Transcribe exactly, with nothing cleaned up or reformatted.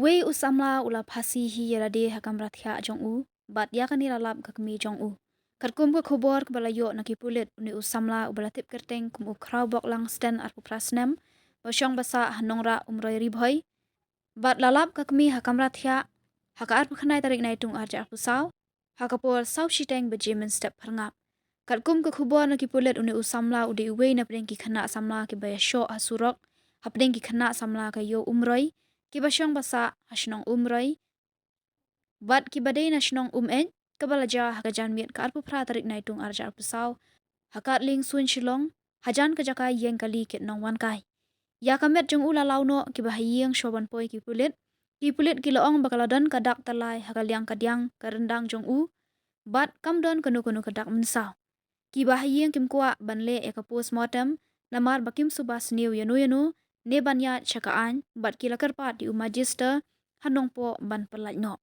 Wei u samla u la phasi hi ïa lade ha kamra thiah jong u, bad ïa kane la lap ka kmie jong u. Katkum ka khubor kaba la ïoh na ki pulit, une u samla uba la tip kyrteng kum u Khrawbok Langstan, arphew phra snem, ba shong ba sah ha Nongrah, Umroi, Ri Bhoi, bad la lap ka kmie ha kamra thiah ha ka arphew khyndai tarik Naitung arhajar arphew saw, ha ka por saw shiteng baje mynstep pharngap. Katkum ka khubor na ki pulit, une u samla u dei uwei na pdeng ki khynnah samla kiba ïashoh ha surok hapdeng ki khynnah samla ka ïew Umroi, kiba shong ba sah ha shnong Umroi, bad kiba dei na shnong Umeit, kaba la jia ha ka janmiet ka arphew phra tarik Naitung arhajar arphew saw, ha Katling Suin Shillong, hajan ka jaka ïeng kali Kitnong Wankai. Ïa ka met jong u la law noh kiba ha ïing shuwa ban poi ki pulit. Ki pulit ki la ong ba ka la don ka dak tyllai ha ka liang kadiang ka ryndang jong u, bad kam don kano kano ka dak mynsaw. Kiba ha ïing kim kwah ban leh ïa ka postmortem, namar ba kim sngewbha sniew ïano ïano, ne ban ïaid sha ka aiñ, bad ki la kyrpad ïa u magister ha Nongpoh ban pyllait noh.